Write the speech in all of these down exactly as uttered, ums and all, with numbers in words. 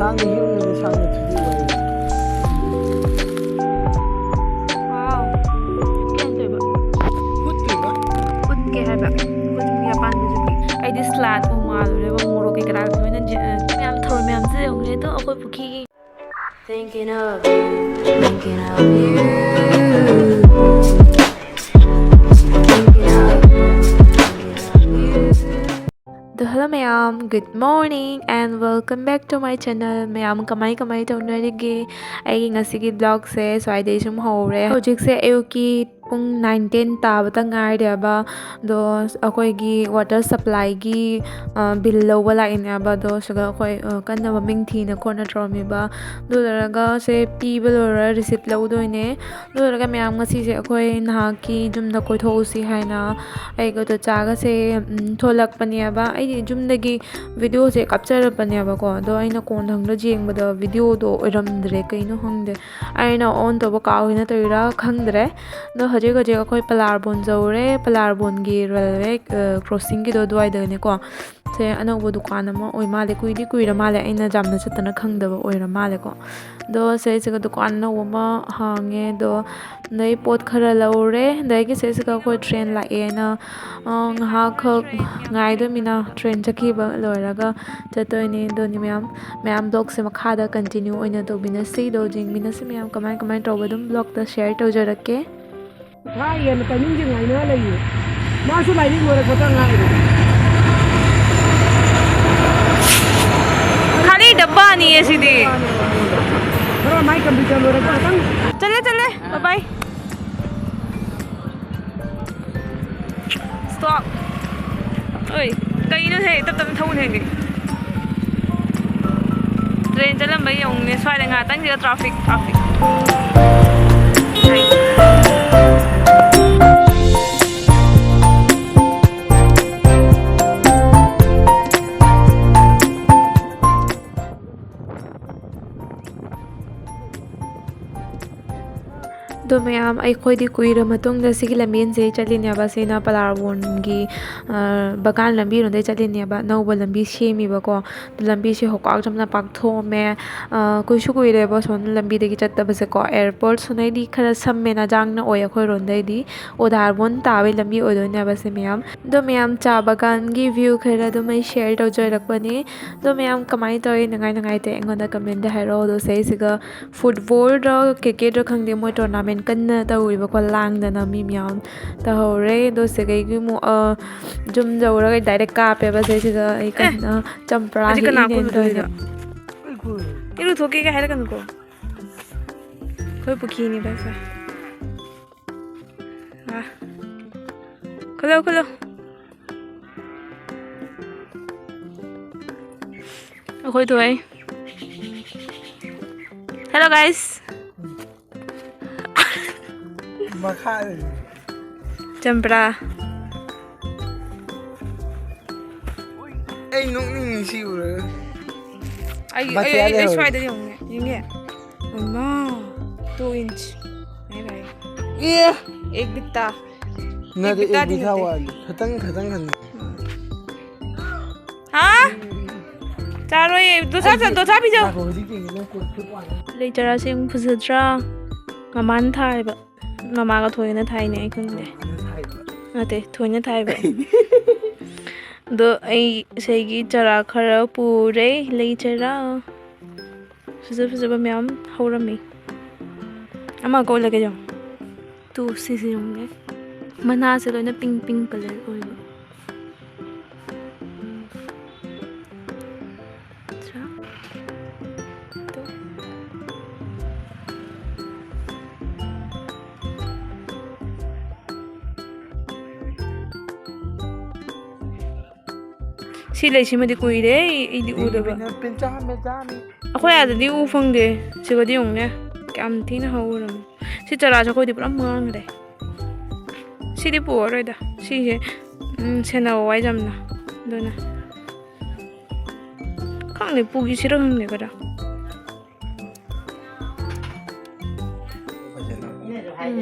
ꯁꯥꯡꯅ ꯌꯨꯝꯗ ꯁꯥꯡꯅ ꯊꯤꯕꯤꯌꯨ ꯍꯥꯏꯌꯦ꯫ ꯋꯥꯎ꯫ ꯀꯩꯅꯣ ꯇꯧꯕ꯫ ꯍꯨꯠꯇꯣꯏꯕ? ꯍꯨꯠꯀꯦ ꯍꯥꯏꯕ꯫ ꯍꯨꯠꯀꯦ ꯑꯄꯥꯝꯕꯁꯨ ꯄꯤ꯫ ꯑꯩꯗꯤ ꯁꯂꯥꯗ ꯃꯥꯜꯂꯨꯔꯦꯕ, ꯃꯣꯔꯣꯛ ꯀꯩꯀꯥ ꯂꯣꯏꯅ ꯖꯤ-, ꯑ, ꯃꯌꯥꯝ ꯊꯧꯔꯝ ꯃꯌꯥꯝꯁꯦ ꯌꯦꯡꯉꯨꯅꯦ꯫ ꯑꯗꯣ ꯑꯩꯈꯣꯏ ꯄꯨꯈ꯭ꯔꯤꯒꯤ Thinking of you, thinking of you. ꯑꯗꯣ hello ꯃꯌꯥꯝ, good morning and welcome back to my channel. ꯃꯌꯥꯝ ꯀꯃꯥꯏ ꯀꯃꯥꯏ ꯇꯧꯅꯔꯤꯒꯦ? ꯑꯩꯒꯤ ꯉꯁꯤꯒꯤ vlogꯁꯦ ꯁ꯭ꯋꯥꯏꯗꯩ ꯁꯨꯝ ꯍꯧꯔꯦ꯫ ꯍꯧꯖꯤꯛꯁꯦ ꯑꯌꯨꯛꯀꯤ ꯄꯨꯡ nine ten ꯇꯥꯕꯇ ꯉꯥꯏꯔꯦꯕ꯫ ꯑꯗꯣ ꯑꯩꯈꯣꯏꯒꯤ water supplyꯒꯤ, ꯑ, bill ꯂꯧꯕ ꯂꯥꯛꯏꯅꯦꯕ꯫ ꯑꯗꯣ ꯁꯤꯗ ꯑꯩꯈꯣꯏ, ꯑ, ꯀꯟꯅ ꯃꯃꯤꯡ ꯊꯤꯅ ꯈꯣꯠꯅ ꯇꯧꯔꯝꯃꯤꯕ꯫ ꯑꯗꯨ ꯂꯣꯏꯔꯒ ꯁꯦ ꯄꯤꯕ ꯂꯣꯏꯔ receipt ꯂꯧꯗꯣꯏꯅꯦ꯫ ꯑꯗꯨ ꯂꯣꯏꯔꯒ ꯃꯌꯥꯝ ꯉꯁꯤꯁꯦ ꯑꯩꯈꯣꯏ ꯅꯍꯥꯛꯀꯤ ꯌꯨꯝꯗ ꯀꯣꯏꯊꯣꯛꯎꯁꯤ ꯍꯥꯏꯅ ꯑꯩꯒ ꯇꯣꯆꯥꯒꯁꯦ, ꯎꯝ, ꯊꯣꯛꯂꯛꯄꯅꯦꯕ꯫ ꯑꯩꯗꯤ ꯌꯨꯝꯗꯒꯤ videoꯁꯦ ꯀꯥꯞꯆꯔꯛꯄꯅꯦꯕꯀꯣ꯫ ꯑꯗꯣ ꯑꯩꯅ ꯀꯣꯟꯊꯪꯗ ꯌꯦꯡꯕꯗ videoꯗꯣ ꯑꯣꯏꯔꯝꯗ꯭ꯔꯦ, ꯀꯩꯅꯣ ꯈꯪꯗꯦ꯫ ꯑꯩꯅ on ꯇꯧꯕ ꯀꯥꯎꯈꯤꯅ ꯇꯧꯔꯤꯔꯥ ꯈꯪꯗ꯭ꯔꯦ꯫ ꯑꯗꯣ ꯍꯧꯖꯤꯛ ꯍꯧꯖꯤꯛ ꯑꯩꯈꯣꯏ ꯄꯂꯥꯔꯕꯣꯟ ꯌꯧꯔꯦ꯫ ꯄꯂꯥꯔꯕꯣꯟꯒꯤ railway, ꯑ, crossingꯒꯤꯗꯣ ꯑꯗꯨꯋꯥꯏꯗꯅꯦꯀꯣ꯫ ꯁꯦ ꯑꯅꯧꯕ ꯗꯨꯀꯥꯟ ꯑꯃ ꯑꯣꯏ ꯃꯥꯜꯂꯦ꯫ ꯀꯨꯏꯗꯤ ꯀꯨꯏꯔ ꯃꯥꯜꯂꯦ, ꯑꯩꯅ ꯌꯥꯝꯅ ꯆꯠꯇꯅ ꯈꯪꯗꯕ ꯑꯣꯏꯔ ꯃꯥꯜꯂꯦꯀꯣ꯫ ꯑꯗꯣ ꯁꯦ ꯁꯤꯒ ꯗꯨꯀꯥꯟ ꯑꯅꯧꯕ ꯑꯃ ꯍꯥꯡꯉꯦ꯫ ꯑꯗꯣ ꯑꯗꯩ ꯄꯣꯠ ꯈꯔ ꯂꯧꯔꯦ꯫ ꯑꯗꯒꯤ ꯁꯦ ꯁꯤꯒ ꯑꯩꯈꯣꯏ train ꯂꯥꯛꯑꯦꯅ, ꯑ, ꯉꯥꯏꯍꯥꯛꯈꯛ ꯉꯥꯏꯗꯣꯏꯃꯤꯅ train ꯆꯠꯈꯤꯕ ꯂꯣꯏꯔꯒ ꯆꯠꯇꯣꯏꯅꯦ꯫ ꯑꯗꯨꯅꯤ ꯃꯌꯥꯝ, ꯃꯌꯥꯝ vlogꯁꯦ ꯃꯈꯥꯗ continue ꯑꯣꯏꯅ ꯇꯧꯕꯤꯅꯁꯤ꯫ ꯑꯗꯣ ꯌꯦꯡꯃꯤꯟꯅꯁꯤ ꯃꯌꯥꯝ ꯀꯃꯥꯏ ꯀꯃꯥꯏ ꯇꯧꯕ ꯑꯗꯨꯝ vlogꯇ share ꯇꯧꯖꯔꯛꯀꯦ꯫ ꯊꯥꯏꯅ timingꯁꯦ ꯉꯥꯏꯅ ꯂꯩꯌꯦ꯫ ꯃꯥꯁꯨ ꯂꯥꯏꯔꯤꯛ ꯂꯣꯏꯔꯛꯄꯗ ꯉꯥꯏꯔꯤ꯫ ꯈꯥꯂꯤ ꯗꯕꯥꯅꯤꯌꯦ ꯁꯤꯗꯤ꯫ ꯈꯔ ꯃꯥꯏ computer ꯂꯣꯏꯔꯛꯄ ꯈꯇꯪ꯫ ꯆꯠꯂꯦ, ꯆꯠꯂꯦ꯫ Bye bye꯫ Stop꯫ ꯑꯣꯏ, ꯀꯩꯅꯣꯍꯦ? ꯇꯞ ꯇꯞꯅ ꯊꯧꯅꯦꯍꯦ꯫ Train ꯆꯠꯂꯝꯕ ꯌꯦꯡꯉꯨꯅꯦ꯫ ꯁ꯭ꯋꯥꯏꯗ ꯉꯥꯏꯍꯥꯛꯇꯪꯁꯤꯗ traffic, traffic꯫ ꯑꯗꯣ ꯑꯗꯣ ꯃꯌꯥꯝ, ꯑꯩꯈꯣꯏꯗꯤ ꯀꯨꯏꯔ ꯃꯇꯨꯡꯗ ꯁꯤꯒꯤ ꯂꯝꯕꯦꯟꯁꯦ ꯆꯠꯂꯤꯅꯦꯕ꯫ ꯁꯤꯅ ꯄꯂꯥꯔꯕꯣꯟꯒꯤ, ꯑ, ꯕꯒꯥꯟ ꯂꯝꯕꯤꯔꯣꯝꯗꯩ ꯆꯠꯂꯤꯅꯦꯕ꯫ ꯑꯅꯧꯕ ꯂꯝꯕꯤ ꯁꯦꯝꯃꯤꯕꯀꯣ꯫ ꯂꯝꯕꯤꯁꯦ ꯍꯣꯀꯥꯛ ꯆꯝꯅ ꯄꯥꯛꯊꯣꯛꯑꯝꯃꯦ꯫ ꯑ, ꯀꯨꯏꯁꯨ ꯀꯨꯏꯔꯦꯕ ꯁꯣꯝ ꯂꯝꯕꯤꯗꯒꯤ ꯆꯠꯇꯕꯁꯦꯀꯣ꯫ ꯑꯦꯌꯔꯄꯣꯔꯠ ꯁꯣꯝꯗꯩꯗꯤ ꯈꯔ ꯁꯝꯃꯦꯅ ꯖꯥꯡꯅ ꯑꯣꯏ ꯑꯩꯈꯣꯏꯔꯣꯝꯗꯩꯗꯤ꯫ ꯑꯣꯗꯥꯔꯕꯣꯟ ꯇꯥꯕꯩ ꯂꯝꯕꯤ ꯑꯣꯏꯗꯣꯏꯅꯦꯕ ꯁꯤ ꯃꯌꯥꯝ꯫ ꯑꯗꯣ ꯃꯌꯥꯝ, ꯆꯥ ꯕꯒꯥꯟꯒꯤ ꯚ꯭ꯌꯨ ꯈꯔ ꯑꯗꯨꯝ ꯑꯩ ꯁꯤꯌꯔ ꯇꯧꯖꯔꯛꯄꯅꯦ꯫ ꯑꯗꯣ ꯃꯌꯥꯝ, ꯀꯃꯥꯏꯅ ꯇꯧꯋꯤ, ꯅꯨꯡꯉꯥꯏ ꯅꯨꯡꯉꯥꯏꯇꯦ ꯑꯩꯉꯣꯟꯗ ꯀꯃꯦꯟꯗ ꯍꯥꯏꯔꯛꯑꯣ꯫ ꯑꯗꯣ ꯁꯤꯁꯤꯒ ꯐꯨꯠꯕꯣꯜꯔ ꯀ꯭ꯔꯤꯀꯦꯠꯔ ꯈꯪꯗꯦ, ꯃꯣꯏ ꯇꯣꯔꯅꯥꯃꯦꯟ ꯀꯟꯅ ꯇꯧꯔꯤꯕꯀꯣ, ꯂꯥꯡꯗꯅ ꯃꯤ ꯃꯌꯥꯝ ꯇꯧꯍꯧꯔꯦ꯫ ꯑꯗꯣ ꯁꯤꯗꯒꯤ ꯑꯃꯨꯛ, ꯑ, ꯖꯨꯝ ꯇꯧꯔꯒ ꯗꯥꯏꯔꯦꯛ ꯀꯥꯞꯄꯦꯕ ꯁꯤꯁꯤꯒ꯫ ꯑꯩ ꯑꯦ! ꯀꯟꯅ ꯆꯝꯄ꯭ꯔꯥ ꯑꯁꯤ ꯀꯅꯥ ꯍꯦꯛꯏꯅꯦꯅ ꯀꯣꯜꯂꯨꯗꯣꯏꯅꯣ? ꯇꯧꯔꯤꯅꯦ꯫ ꯏꯔꯨꯊꯣꯛꯀꯦꯒ ꯍꯥꯏꯔꯛꯀꯅꯨꯀꯣ꯫ ꯑꯩꯈꯣꯏ ꯄꯨꯈ꯭ꯔꯤꯅꯦꯕ ꯁꯦ꯫ ꯑꯥ꯫ ꯈꯨꯜꯂꯣ, ꯈꯨꯜꯂꯣ꯫ ꯑꯩꯈꯣꯏ ꯊꯣꯛꯑꯦ꯫ Hello guys. ꯃꯈꯥꯗ꯫ ꯆꯝꯄ꯭ꯔꯥ꯫ ꯑꯩ ꯅꯣꯛꯅꯤꯡꯉꯤ ꯁꯤ ꯎꯔꯒ꯫ ꯑꯩ, ꯃꯆꯦ ꯑꯩ, ꯑꯩ, ꯑꯩ ꯂꯩꯍꯧꯔꯦ꯫ ꯁ꯭ꯋꯥꯏꯗ ꯌꯦꯡꯉꯨꯅꯦ꯫ ꯌꯦꯡꯒꯦ꯫ ꯏꯃꯥ, two inch꯫ ꯍꯥꯏ ꯚꯥꯏ꯫ ꯑꯦ! ꯑꯦꯛ ꯕꯤꯠꯇꯥ꯫ ꯅꯠꯇꯦ, ꯑꯦꯛ ꯕꯤꯠꯇꯥꯗꯤ ꯑꯦꯛ ꯕꯤꯠꯇꯥ ꯅꯠꯇꯦ꯫ ꯋꯥꯠꯂꯤ꯫ ꯈꯇꯪ, ꯈꯇꯪ ꯍꯟ-꯫ ꯍꯥ? ꯆꯥꯔꯣꯏꯌꯦ꯫ ꯗꯣꯁꯥ ꯆ-, ꯑꯩꯗꯤ ꯗꯣꯁꯥ ꯄꯤꯖꯧ꯫ ꯉꯥꯏꯈꯣ, ꯍꯧꯖꯤꯛ ꯌꯦꯡꯒꯦ, ꯅꯪ ꯀꯣꯟ ꯐꯨꯠ ꯋꯥꯠꯂꯤ꯫ ꯂꯩ ꯆꯔꯥꯁꯦ ꯌꯥꯝ ꯐꯖꯗ꯭ꯔꯥ? ꯃꯃꯥꯅ ꯊꯥꯔꯤꯕ꯫ ꯃꯃꯥꯒ ꯊꯣꯏꯅ ꯊꯥꯏꯅꯦ, ꯑꯩ ꯈꯪꯗꯦ꯫ ꯃꯃꯥꯅ ꯊꯥꯏꯕ꯫ ꯅꯠꯇꯦ, ꯊꯣꯏꯅ ꯊꯥꯏꯕ꯫ ꯑꯗꯣ ꯑꯩ ꯏꯁꯩꯒꯤ ꯆꯔꯥ ꯈꯔ ꯄꯨꯔꯦ, ꯂꯩ ꯆꯔꯥ꯫ ꯐꯖ ꯐꯖꯕ ꯃꯌꯥꯝ ꯍꯧꯔꯝꯃꯤ꯫ ꯑꯃ ꯀꯣꯜꯂꯒ ꯌꯦꯡꯉꯣ꯫ ꯇꯨ, ꯁꯤꯁꯦ ꯌꯦꯡꯉꯨꯅꯦ꯫ ꯃꯅꯥꯁꯦ ꯂꯣꯏꯅ pink, pink colour ꯑꯣꯏꯕ꯫ ꯆꯥ꯫ ꯇꯨ꯫ ꯁꯤ ꯂꯩꯁꯤꯃꯗꯤ ꯀꯨꯏꯔꯦ ꯑꯩ, ꯑꯩꯗꯤ ꯎꯗꯕ꯫ ꯄꯦꯟꯆꯥ ꯃꯦꯖꯥꯅꯤ꯫ ꯑꯩꯈꯣꯏ ꯑꯥꯗꯗꯤ ꯎ ꯐꯪꯗꯦ꯫ ꯁꯤꯒꯗꯤ ꯌꯦꯡꯉꯨꯅꯦ꯫ ꯀꯌꯥꯝ ꯊꯤꯅ ꯍꯧꯔꯝꯅꯣ꯫ ꯁꯤ ꯆꯔꯥꯁꯦ ꯑꯩꯈꯣꯏꯗꯤ ꯄꯨꯔꯥ ꯃꯥꯡꯈ꯭ꯔꯦ꯫ ꯁꯤꯗꯤ ꯄꯨꯔꯔꯣꯏꯗ꯫ ꯁꯤꯁꯦ, ꯎꯝ, ꯁꯦꯟꯅꯕ ꯋꯥꯏ ꯌꯥꯝꯅ꯫ ꯑꯗꯨꯅ ꯈꯪꯗꯦ, ꯄꯨꯈꯤꯁꯤꯔ ꯈꯪꯗꯦ ꯈꯔ꯫ ꯐꯖꯅ꯫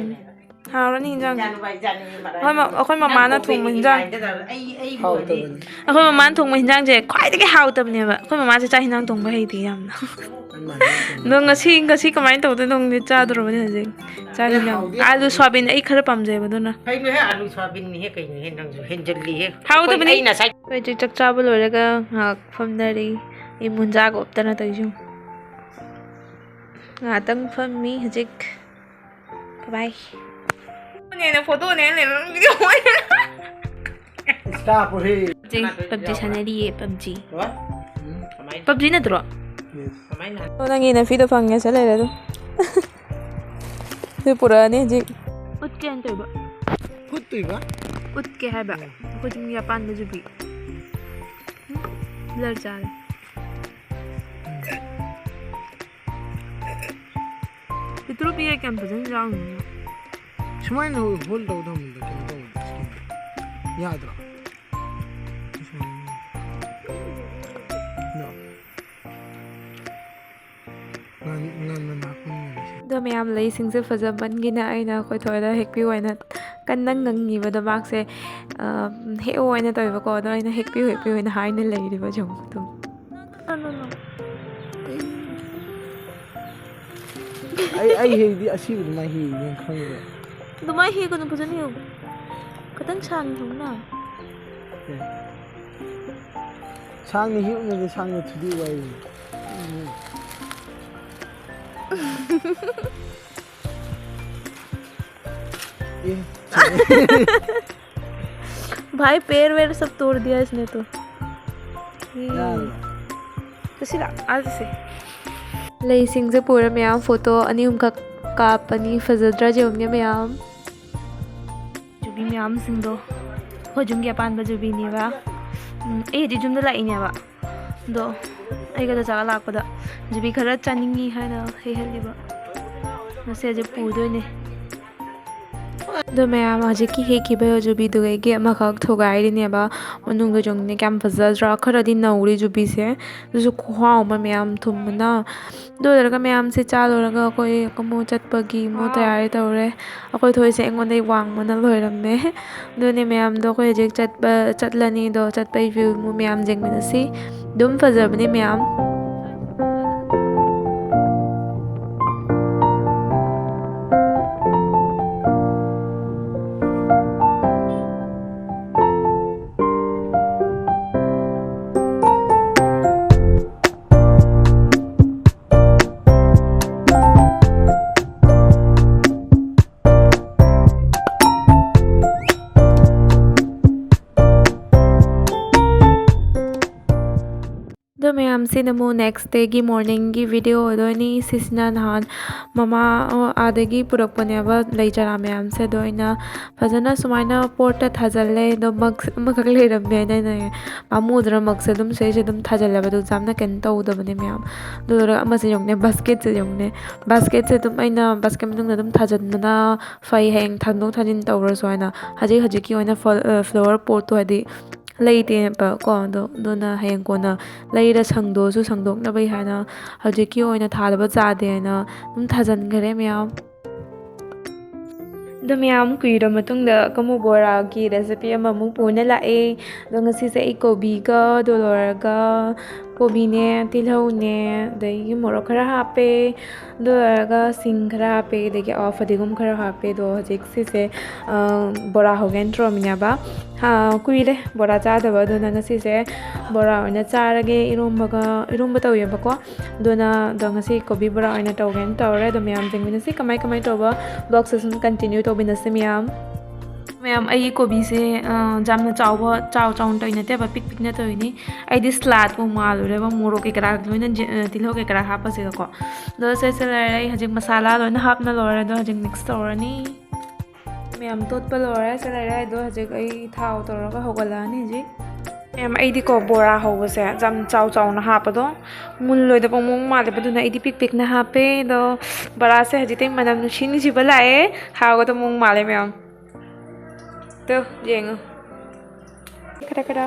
ꯍꯥꯎꯔꯅꯤ ꯏꯟꯖꯥꯡ꯫ ꯑꯩꯈꯣꯏ ꯃ-, ꯑꯩꯈꯣꯏ ꯃꯃꯥꯅ ꯊꯣꯡꯕ ꯏꯟꯖꯥꯡ꯫ ꯍꯥꯎꯇꯕꯅꯤ꯫ ꯑꯩꯈꯣꯏ ꯃꯃꯥꯅ ꯊꯣꯡꯕ ꯏꯟꯖꯥꯡꯁꯦ ꯈ꯭ꯋꯥꯏꯗꯒꯤ ꯍꯥꯎꯇꯕꯅꯦꯕ꯫ ꯑꯩꯈꯣꯏ ꯃꯃꯥꯁꯦ ꯆꯥꯛ ꯏꯟꯖꯥꯡ ꯊꯣꯡꯕ ꯍꯩꯇꯦ ꯌꯥꯝꯅ꯫ ꯑꯗꯣ ꯉꯁꯤ, ꯉꯁꯤ ꯀꯃꯥꯏꯅ ꯇꯧꯗꯣꯏꯅꯣ ꯈꯪꯗꯦ, ꯆꯥꯗꯣꯔꯕꯅꯦ ꯍꯧꯖꯤꯛ꯫ ꯆꯥꯛ ꯏꯟꯖꯥꯡ꯫ ꯑꯥꯂꯨ ꯁꯣꯌꯥꯕꯤꯟ ꯑꯩ ꯈꯔ ꯄꯥꯝꯖꯩꯕ ꯑꯗꯨꯅ꯫ ꯀꯩꯅꯣꯍꯦ, ꯑꯥꯂꯨ ꯁꯣꯌꯥꯕꯤꯟꯅꯤꯍꯦ, ꯀꯩꯅꯣꯍꯦ, ꯅꯪꯁꯨ ꯍꯦꯟꯖꯜꯂꯤꯍꯦ꯫ ꯍꯥꯎꯇꯕꯅꯤ꯫ ꯑꯩꯈꯣꯏ ꯍꯧꯖꯤꯛ ꯆꯥꯛ ꯆꯥꯕ ꯂꯣꯏꯔꯒ ꯉꯥꯏꯍꯥꯛ ꯐꯝꯅꯔꯤ꯫ ꯑꯩ ꯃꯣꯟꯖꯥꯒ ꯎꯞꯇꯅ ꯇꯧꯔꯤꯁꯤ ꯌꯦꯡꯉꯨ꯫ ꯉꯥꯏꯍꯥꯛꯇꯪ ꯐꯝꯃꯤ ꯍꯧꯖꯤꯛ꯫ ꯕꯥꯏ꯫ ꯐꯣꯇꯣꯅꯦꯅ ꯂꯩꯔꯝꯃꯤꯗꯣ꯫ ꯏꯁꯇꯥ ꯄꯨꯔꯤ꯫ ꯍꯧꯖꯤꯛ PUBG ꯁꯥꯟꯅꯔꯤꯌꯦ, PUBG꯫ ꯎꯝ꯫ PUBG ꯅꯠꯇ꯭ꯔꯣ? Yes꯫ ꯑꯣ, ꯅꯪꯒꯤ ꯅꯐꯤꯗꯣ ꯐꯪꯉꯦ ꯁꯤ ꯂꯩꯔꯦ ꯑꯗꯨꯝ꯫ ꯑꯗꯨ ꯄꯨꯔꯛꯑꯅꯤ ꯍꯧꯖꯤꯛ꯫ ꯎꯠꯀꯦꯅ ꯇꯧꯕ꯫ ꯐꯨꯠꯇꯣꯏꯕ? ꯎꯠꯀꯦ ꯍꯥꯏꯕ꯫ ꯎꯝ꯫ ꯑꯩꯈꯣꯏ ꯌꯨꯝꯒꯤ ꯑꯄꯥꯟꯕ ꯌꯨꯕꯤ꯫ ꯎꯝ, blur ꯆꯥꯔꯦ꯫ ꯄꯤꯛꯇ꯭ꯔꯨ ꯄꯤꯛꯑꯦ, ꯀꯌꯥꯝ ꯐꯖꯅ ꯌꯥꯎꯔꯤꯅꯣ꯫ ꯁꯨꯃꯥꯏꯅ hold ꯇꯧ ꯊꯝꯕꯗ ꯀꯩꯅꯣ ꯇꯧꯕꯅꯦ, skin ꯗꯣ꯫ ꯌꯥꯗ꯭ꯔꯣ? ꯁꯨꯃꯥꯏꯅ꯫ No꯫ ꯉꯥꯟ-, ꯉꯥꯟꯕ ꯃꯥꯄꯨꯡ ꯑꯣꯏꯔꯤꯁꯦ꯫ ꯑꯗꯣ ꯃꯌꯥꯝ, ꯂꯩꯁꯤꯡꯁꯦ ꯐꯖꯃꯟꯒꯤꯅ ꯑꯩꯅ ꯑꯩꯈꯣꯏ ꯊꯣꯏꯗ ꯍꯦꯛꯄꯤꯌꯨ ꯍꯥꯏꯅ ꯀꯟꯅ ꯉꯪꯉꯤꯕꯗꯣ ꯃꯥꯁꯦ, ꯑ, ꯍꯦꯛꯑꯣ ꯍꯥꯏꯅ ꯇꯧꯋꯦꯕꯀꯣ꯫ ꯑꯗꯣ ꯑꯩꯅ ꯍꯦꯛꯄꯤꯌꯨ, ꯍꯦꯛꯄꯤꯌꯨ ꯍꯥꯏꯅ ꯍꯥꯏꯅ ꯂꯩꯔꯤꯕ ꯌꯦꯡꯉꯨ ꯑꯗꯨꯝ꯫ ꯑꯩ, ꯑꯩ ꯍꯦꯛꯗꯤ ꯑꯁꯤꯕꯗꯨꯃꯥꯏ ꯍꯦꯛꯏ, ꯅꯪ ꯈꯪꯕ꯭ꯔꯥ? ꯑꯗꯨꯃꯥꯏ ꯍꯦꯛꯀꯅꯨ, ꯐꯖꯅ ꯍꯦꯛꯎ꯫ ꯈꯤꯇꯪ ꯁꯥꯡꯅ ꯍꯦꯛꯎꯅ꯫ ꯑꯦ꯫ ꯁꯥꯡꯅ ꯍꯦꯛꯎꯅꯗꯤ ꯁꯥꯡꯅ ꯊꯨꯗꯦꯛꯎ ꯍꯥꯏꯔꯤꯅꯦ꯫ ꯎꯝ꯫ ए। भाई, पैर वैर सब तोड़ दिया इसने तो। ये। ꯌꯥꯔꯕ? ꯆꯠꯁꯤꯔꯥ? ꯑꯥ ꯆꯠꯁꯦ꯫ ꯂꯩꯁꯤꯡꯁꯦ ꯄꯨꯔ ꯃꯌꯥꯝ ꯐꯣꯇꯣ ꯑꯅꯤ ꯑꯍꯨꯝꯈꯛ ꯀꯥꯞꯄꯅꯤ꯫ ꯐꯖꯗ꯭ꯔꯥ ꯌꯦꯡꯉꯨꯅꯦ ꯃꯌꯥꯝ꯫ ꯌꯨꯕꯤ ꯃꯌꯥꯝꯁꯤꯡꯗꯣ ꯑꯩꯈꯣꯏ ꯌꯨꯝꯒꯤ ꯑꯄꯥꯟꯕ ꯌꯨꯕꯤꯅꯦꯕ꯫ ꯎꯝ, ꯑꯩ ꯍꯧꯖꯤꯛ ꯌꯨꯝꯗ ꯂꯥꯛꯏꯅꯦꯕ꯫ ꯑꯗꯣ ꯑꯩꯒ ꯆꯆꯥꯒ ꯂꯥꯛꯄꯗ ꯌꯨꯕꯤ ꯈꯔ ꯆꯥꯅꯤꯡꯉꯤ ꯍꯥꯏꯅ ꯍꯦꯛꯍꯜꯂꯤꯕ꯫ ꯉꯁꯤ ꯍꯧꯖꯤꯛ ꯄꯨꯗꯣꯏꯅꯦ꯫ ꯑꯗꯣ ꯃꯌꯥꯝ, ꯍꯧꯖꯤꯛꯀꯤ ꯍꯦꯛꯈꯤꯕ ꯖꯨꯕꯤꯗꯨꯗꯒꯤ ꯑꯃꯈꯛ ꯊꯨꯒꯥꯏꯔꯤꯅꯦꯕ꯫ ꯃꯅꯨꯡꯗ ꯌꯦꯡꯉꯨꯅꯦ, ꯀꯌꯥꯝ ꯐꯖꯗ꯭ꯔꯥ? ꯈꯔꯗꯤ ꯅꯧꯔꯤ ꯖꯨꯕꯤꯁꯦ, ꯑꯗꯨꯁꯨ ꯈꯨꯍꯥꯎ ꯑꯃ ꯃꯌꯥꯝ ꯊꯨꯝꯕꯅ꯫ ꯑꯗꯨ ꯂꯣꯏꯔꯒ ꯃꯌꯥꯝꯁꯦ ꯆꯥ ꯂꯣꯏꯔꯒ ꯑꯩꯈꯣꯏ ꯑꯃꯨꯛ ꯆꯠꯄꯒꯤ ꯑꯃꯨꯛ ꯇꯌꯥꯔꯤ ꯇꯧꯔꯦ꯫ ꯑꯩꯈꯣꯏ ꯊꯣꯏꯁꯦ ꯑꯩꯉꯣꯟꯗꯒꯤ ꯋꯥꯡꯕꯅ ꯂꯣꯏꯔꯝꯃꯦ꯫ ꯑꯗꯨꯅꯦ ꯃꯌꯥꯝꯗꯣ, ꯑꯩꯈꯣꯏ ꯍꯧꯖꯤꯛ ꯆꯠꯄ, ꯆꯠꯂꯅꯤ꯫ ꯑꯗꯣ ꯆꯠꯄꯒꯤ view ꯑꯃꯨꯛ ꯃꯌꯥꯝ ꯌꯦꯡꯃꯤꯟꯅꯁꯤ꯫ ꯑꯗꯨꯝ ꯐꯖꯕꯅꯦ ꯃꯌꯥꯝ꯫ ꯑꯗꯣ ꯃꯌꯥꯝꯁꯤꯅ ꯑꯃꯨꯛ next dayꯒꯤ morningꯒꯤ video ꯑꯣꯏꯗꯣꯏꯅꯤ꯫ ꯁꯤꯁꯤꯅ ꯅꯍꯥꯟ ꯃꯃꯥ, ꯑꯣ, ꯑꯥꯗꯒꯤ ꯄꯨꯔꯛꯄꯅꯦꯕ ꯂꯩ ꯆꯔꯥ ꯃꯌꯥꯝꯁꯦ꯫ ꯑꯗꯣ ꯑꯩꯅ ꯐꯖꯅ ꯁꯨꯃꯥꯏꯅ potꯇ ꯊꯥꯖꯤꯜꯂꯦ꯫ ꯑꯗꯣ mug ꯑꯃꯈꯛ ꯂꯩꯔꯝꯃꯦ ꯍꯥꯏꯅ ꯑꯩꯅ ꯄꯥꯝꯃꯨꯗꯅ mugꯁꯦ ꯑꯗꯨꯝ ꯁꯤꯗꯩꯁꯤꯗ ꯑꯗꯨꯝ ꯊꯥꯖꯤꯜꯂꯦꯕ꯫ ꯑꯗꯨ ꯌꯥꯝꯅ ꯀꯩꯅꯣ ꯇꯧꯗꯕꯅꯦ ꯃꯌꯥꯝ꯫ ꯑꯗꯨ ꯂꯣꯏꯔꯒ ꯑꯃꯁꯦ ꯌꯦꯡꯉꯨꯅꯦ, basketꯁꯦ ꯌꯦꯡꯉꯨꯅꯦ꯫ Basketꯁꯦ ꯑꯗꯨꯝ ꯑꯩꯅ basket ꯃꯅꯨꯡꯗ ꯑꯗꯨꯝ ꯊꯥꯖꯤꯟꯕꯅ ꯐꯩ, ꯍꯌꯦꯡ ꯊꯥꯡꯗꯣꯛ ꯊꯥꯖꯤꯟ ꯇꯧꯔꯁꯨ ꯍꯥꯏꯅ꯫ ꯍꯧꯖꯤꯛ ꯍꯧꯖꯤꯛꯀꯤ ꯑꯣꯏꯅ ꯐ-, flower potꯇꯣ ꯍꯥꯏꯗꯤ ꯂꯩꯇꯦꯕꯀꯣ꯫ ꯑꯗꯣ ꯑꯗꯨꯅ ꯍꯌꯦꯡ ꯀꯣꯟꯅ ꯂꯩꯔ ꯁꯪꯗꯣꯛꯑꯁꯨ ꯁꯪꯗꯣꯛꯅꯕꯒꯤ ꯍꯥꯏꯅ ꯍꯧꯖꯤꯛꯀꯤ ꯑꯣꯏꯅ ꯊꯥꯗꯕ ꯌꯥꯗꯦ ꯍꯥꯏꯅ ꯑꯗꯨꯝ ꯊꯥꯖꯤꯟꯈꯔꯦ ꯃꯌꯥꯝ꯫ ꯑꯗꯣ ꯃꯌꯥꯝ, ꯀꯨꯏꯔ ꯃꯇꯨꯡꯗ ꯀꯃꯨ ꯕꯣꯔꯥꯒꯤ recipe ꯑꯃꯃꯨꯛ ꯄꯨꯅ ꯂꯥꯛꯑꯦ꯫ ꯑꯗꯣ ꯉꯁꯤꯁꯦ ꯑꯩ ꯀꯣꯕꯤꯒ, ꯑꯗꯨ ꯂꯣꯏꯔꯒ ꯀꯣꯕꯤꯅꯦ, ꯇꯤꯜꯍꯧꯅꯦ, ꯑꯗꯒꯤ ꯃꯣꯔꯣꯛ ꯈꯔ ꯍꯥꯞꯄꯦ, ꯑꯗꯨ ꯂꯣꯏꯔꯒ ꯁꯤꯡ ꯈꯔ ꯍꯥꯞꯄꯦ, ꯑꯗꯒꯤ, ꯑ, ꯐꯗꯤꯒꯣꯝ ꯈꯔ ꯍꯥꯞꯄꯦ꯫ ꯑꯗꯣ ꯍꯧꯖꯤꯛ ꯁꯤꯁꯦ, ꯑ, ꯕꯣꯔꯥ ꯍꯧꯒꯦꯅ ꯇꯧꯔꯝꯃꯤꯅꯦꯕ꯫ ꯑ, ꯀꯨꯏꯔꯦ ꯕꯣꯔꯥ ꯆꯥꯗꯕ, ꯑꯗꯨꯅ ꯉꯁꯤꯁꯦ ꯕꯣꯔꯥ ꯑꯣꯏꯅ ꯆꯥꯔꯒꯦ꯫ ꯏꯔꯣꯝꯕꯒ, ꯏꯔꯣꯝꯕ ꯇꯧꯋꯦꯕꯀꯣ꯫ ꯑꯗꯨꯅ ꯑꯗꯣ ꯉꯁꯤ ꯀꯣꯕꯤ ꯕꯣꯔꯥ ꯑꯣꯏꯅ ꯇꯧꯒꯦꯅ ꯇꯧꯔꯦ꯫ ꯑꯗꯣ ꯃꯌꯥꯝ ꯌꯦꯡꯃꯤꯟꯅꯁꯤ ꯀꯃꯥꯏ ꯀꯃꯥꯏ ꯇꯧꯕ, vlogꯁꯦ ꯁꯨꯝ continue ꯇꯧꯃꯤꯟꯅꯁꯤ ꯃꯌꯥꯝ꯫ ꯃꯌꯥꯝ, ꯑꯩꯒꯤ ꯀꯣꯕꯤꯁꯦ, ꯑ, ꯌꯥꯝꯅ ꯆꯥꯎꯕ, ꯆꯥꯎ ꯆꯥꯎꯅ ꯇꯧꯔꯤ ꯅꯠꯇꯦꯕ, ꯄꯤꯛ ꯄꯤꯛꯅ ꯇꯧꯔꯤꯅꯤ꯫ ꯑꯩꯗꯤ saladꯄꯨ ꯃꯥꯜꯂꯨꯔꯦꯕ, ꯃꯣꯔꯣꯛ ꯀꯩꯀꯔꯥ ꯂꯣꯏꯅ ꯖꯤ-, ꯑ, ꯇꯤꯜꯍꯧ ꯀꯩꯀꯔꯥ ꯍꯥꯞꯄꯁꯦꯒꯀꯣ꯫ ꯑꯗꯣ ꯁꯦ, ꯁꯦ ꯂꯩꯔꯦ, ꯑꯩ ꯍꯧꯖꯤꯛ ꯃꯁꯥꯂꯥ ꯂꯣꯏꯅ ꯍꯥꯞꯅ ꯂꯣꯏꯔꯦ꯫ ꯑꯗꯣ ꯍꯧꯖꯤꯛ mix ꯇꯧꯔꯅꯤ꯫ ꯃꯌꯥꯝ ꯇꯣꯠꯄ ꯂꯣꯏꯔꯦ, ꯁꯦ ꯂꯩꯔꯦ꯫ ꯑꯗꯣ ꯍꯧꯖꯤꯛ ꯑꯩ ꯊꯥꯎ ꯇꯧꯔꯒ ꯍꯧꯒꯠꯂꯛꯑꯅꯤ ꯍꯧꯖꯤꯛ꯫ ꯃꯌꯥꯝ, ꯑꯩꯗꯤꯀꯣ ꯕꯣꯔꯥ ꯍꯧꯕꯁꯦ ꯌꯥꯝ ꯆꯥꯎ ꯆꯥꯎꯅ ꯍꯥꯞꯄꯗꯣ ꯃꯨꯜꯂꯣꯏꯗꯕ ꯃꯑꯣꯡ ꯃꯥꯜꯂꯦꯕ, ꯑꯗꯨꯅ ꯑꯩꯗꯤ ꯄꯤꯛ ꯄꯤꯛꯅ ꯍꯥꯞꯄꯦ꯫ ꯑꯗꯣ ꯕꯣꯔꯥꯁꯦ ꯍꯧꯖꯤꯛꯇꯤ ꯃꯅꯝ ꯅꯨꯡꯁꯤ ꯅꯨꯡꯁꯤꯕ ꯂꯥꯛꯑꯦ, ꯍꯥꯎꯒꯗꯕ ꯃꯑꯣꯡ ꯃꯥꯜꯂꯦ ꯃꯌꯥꯝ꯫ ꯇꯨ ꯌꯦꯡꯉꯨ, ꯈꯔ ꯈꯔ꯫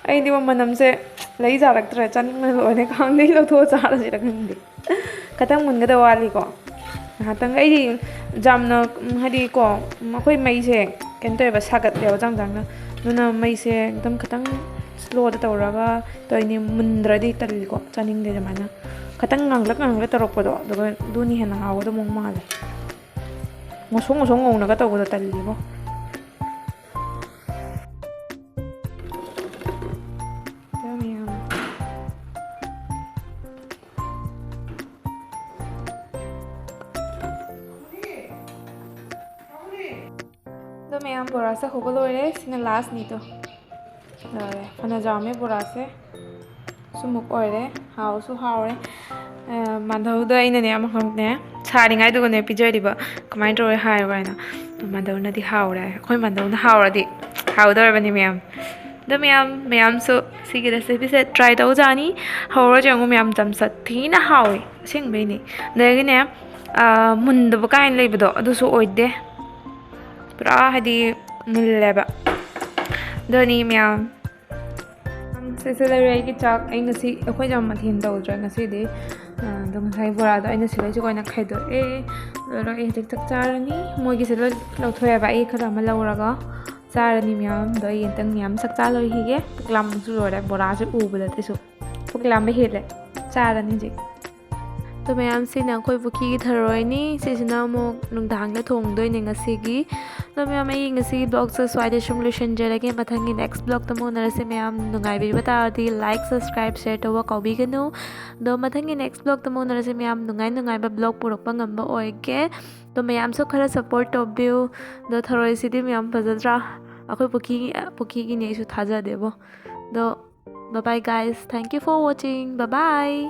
ꯑꯩꯗꯤꯕ ꯃꯅꯝꯁꯦ ꯂꯩ ꯌꯥꯔꯛꯇ꯭ꯔꯦ, ꯆꯥꯅꯤꯡꯕꯅ ꯂꯣꯏꯔꯦ꯫ ꯈꯥꯡꯗꯒꯤ ꯂꯧꯊꯣꯛꯑ ꯆꯥꯔꯁꯤꯔ ꯈꯪꯗꯦ꯫ ꯈꯇꯪ ꯃꯨꯟꯒꯗꯕ ꯋꯥꯠꯂꯤꯀꯣ꯫ ꯉꯥꯏꯍꯥꯛꯇꯪ ꯑꯩꯗꯤ ꯌꯥꯝꯅ, ꯎꯝ, ꯍꯥꯏꯗꯤ ꯀꯣ, ꯎꯝ, ꯑꯩꯈꯣꯏ ꯃꯩꯁꯦ ꯀꯩꯅꯣ ꯇꯧꯋꯦꯕ, ꯁꯥꯒꯠꯂꯦꯕ ꯆꯥꯡ ꯆꯥꯡꯅ꯫ ꯑꯗꯨꯅ ꯃꯩꯁꯦ ꯑꯗꯨꯝ ꯈꯇꯪ ꯁ꯭ꯂꯣꯗ ꯇꯧꯔꯒ ꯇꯧꯔꯤꯅꯤ꯫ ꯃꯨꯟꯗ꯭ꯔꯗꯤ ꯇꯜꯂꯤꯀꯣ, ꯆꯥꯅꯤꯡꯗꯦ ꯑꯗꯨꯃꯥꯏꯅ꯫ ꯈꯇꯪ ꯉꯥꯡꯂꯛ ꯉꯥꯡꯂꯛ ꯇꯧꯔꯛꯄꯗꯣ, ꯑꯗꯨꯒ ꯑꯗꯨꯅ ꯍꯦꯟꯅ ꯍꯥꯎꯒꯗꯕ ꯃꯑꯣꯡ ꯃꯥꯜꯂꯦ꯫ ꯉꯧꯁꯣꯛ ꯉꯧꯁꯣꯛ ꯉꯧꯅꯒ ꯇꯧꯕꯗꯣ ꯇꯜꯂꯤꯕꯣ꯫ ꯃꯌꯥꯝ꯫ ꯑꯗꯣ ꯃꯌꯥꯝ, ꯕꯣꯔꯥꯁꯦ ꯍꯧꯕ ꯂꯣꯏꯔꯦ꯫ ꯁꯤꯅ ꯂꯥꯁꯅꯤꯗꯣ꯫ ꯂꯣꯏꯔꯦ꯫ ꯐꯅ ꯌꯥꯝꯃꯦ ꯕꯣꯔꯥꯁꯦ꯫ ꯁꯨꯃꯨꯛ ꯑꯣꯏꯔꯦ꯫ ꯍꯥꯎꯁꯨ ꯍꯥꯎꯔꯦ꯫ ꯑ, ꯃꯥꯙꯧꯗ ꯑꯩꯅꯅꯦ ꯑꯃꯈꯛꯅꯦ ꯁꯥꯔꯤꯉꯩꯗꯨꯒꯅꯦ ꯄꯤꯖꯔꯤꯕ꯫ "ꯀꯃꯥꯏꯅ ꯇꯧꯔꯦ?" ꯍꯥꯏꯌꯣ ꯍꯥꯏꯅ꯫ ꯃꯥꯙꯧꯅꯗꯤ ꯍꯥꯎꯔꯦ ꯍꯥꯏ꯫ ꯑꯩꯈꯣꯏ ꯃꯥꯙꯧꯅ ꯍꯥꯎꯔꯗꯤ ꯍꯥꯎꯗꯧꯔꯕꯅꯤ ꯃꯌꯥꯝ꯫ ꯑꯗꯣ ꯃꯌꯥꯝ, ꯃꯌꯥꯝꯁꯨ ꯁꯤꯒꯤ recipeꯁꯦ try ꯇꯧꯖꯥꯅꯤ꯫ ꯍꯧꯔ ꯌꯦꯡꯉꯨ ꯃꯌꯥꯝ, ꯆꯝꯆꯠ ꯊꯤꯅ ꯍꯥꯎꯋꯦ꯫ ꯑꯁꯦꯡꯕꯩꯅꯦ꯫ ꯑꯗꯒꯤꯅꯦ, ꯑ, ꯃꯨꯟꯗꯕ ꯀꯥꯏꯅ ꯂꯩꯕꯗꯣ ꯑꯗꯨꯁꯨ ꯑꯣꯏꯗꯦ꯫ ꯄꯨꯔꯥ ꯍꯥꯏꯗꯤ ꯃꯨꯜꯂꯦꯕ꯫ ꯑꯗꯨꯅꯤ ꯃꯌꯥꯝ꯫ ꯁꯤꯁꯦ ꯂꯩꯔꯦ ꯑꯩꯒꯤ ꯆꯥꯛ꯫ ꯑꯩ ꯉꯁꯤ ꯑꯩꯈꯣꯏ ꯌꯥꯝ ꯃꯊꯦꯜ ꯇꯧꯗ꯭ꯔꯦ ꯉꯁꯤꯗꯤ꯫ ꯑ, ꯑꯗꯣ ꯉꯁꯥꯏ ꯕꯣꯔꯥꯗꯣ ꯑꯩꯅ ꯁꯤꯗꯩꯁꯤ ꯑꯣꯏꯅ ꯈꯥꯏꯗꯣꯛꯑꯦ꯫ ꯑꯗꯣ ꯑꯩ ꯍꯧꯖꯤꯛ ꯆꯥꯛ ꯆꯥꯔꯅꯤ꯫ ꯃꯣꯏꯒꯤꯁꯦ ꯂꯣꯏ ꯂꯧꯊꯣꯛꯑꯦꯕ꯫ ꯑꯩ ꯈꯔ ꯑꯃ ꯂꯧꯔꯒ ꯆꯥꯔꯅꯤ ꯃꯌꯥꯝ꯫ ꯑꯗꯣ ꯑꯩ ꯑꯝꯇꯪ ꯃꯌꯥꯝ ꯆꯥꯛ ꯆꯥ ꯂꯣꯏꯈꯤꯒꯦ꯫ ꯄꯨꯛ ꯂꯥꯝꯕꯁꯨ ꯂꯣꯏꯔꯦ꯫ ꯕꯣꯔꯥꯁꯦ ꯎꯕꯗ ꯑꯩꯁꯨ ꯄꯨꯛ ꯂꯥꯝꯕ ꯍꯦꯜꯂꯦ꯫ ꯆꯥꯔꯅꯤ ꯍꯧꯖꯤꯛ꯫ ꯑꯗꯣ ꯃꯌꯥꯝꯁꯤꯅ ꯑꯩꯈꯣꯏ ꯄꯨꯈ꯭ꯔꯤꯒꯤ ꯊꯔꯣꯏꯅꯤ꯫ ꯁꯤꯁꯤꯅ ꯑꯃꯨꯛ ꯅꯨꯡꯗꯥꯡꯗ ꯊꯣꯡꯗꯣꯏꯅꯦ ꯉꯁꯤꯒꯤ꯫ ꯑꯗꯣ ꯃꯌꯥꯝ, ꯑꯩ ꯉꯁꯤꯒꯤ vlogꯁꯦ ꯁ꯭ꯋꯥꯏꯗ ꯁꯨꯝ ꯂꯣꯏꯁꯤꯟꯖꯔꯒꯦ꯫ ꯃꯊꯪꯒꯤ next vlogꯇ ꯑꯃꯨꯛ ꯎꯅꯔꯁꯦ ꯃꯌꯥꯝ꯫ ꯅꯨꯡꯉꯥꯏꯕꯤꯕ ꯇꯥꯔꯗꯤ like, subscribe, share ꯇꯧꯕ ꯀꯥꯎꯕꯤꯒꯅꯨ꯫ ꯑꯗꯣ ꯃꯊꯪꯒꯤ next vlogꯇ ꯑꯃꯨꯛ ꯎꯅꯔꯁꯦ ꯃꯌꯥꯝ꯫ ꯅꯨꯡꯉꯥꯏ ꯅꯨꯡꯉꯥꯏꯕ vlog ꯄꯨꯔꯛꯄ ꯉꯝꯕ ꯑꯣꯏꯒꯦ꯫ ꯑꯗꯣ ꯃꯌꯥꯝꯁꯨ ꯈꯔ support ꯇꯧꯕꯤꯌꯨ꯫ ꯑꯗꯣ ꯊꯔꯣꯏꯁꯤꯗꯤ ꯃꯌꯥꯝ ꯐꯖꯗ꯭ꯔꯥ? ꯑꯩꯈꯣꯏ ꯄꯨꯈ꯭ꯔꯤ, ꯄꯨꯈ꯭ꯔꯤꯒꯤꯅꯦ, ꯑꯩꯁꯨ ꯊꯥꯖꯗꯦꯕꯣ꯫ ꯑꯗꯣ bye bye guys, thank you for watching, bye bye꯫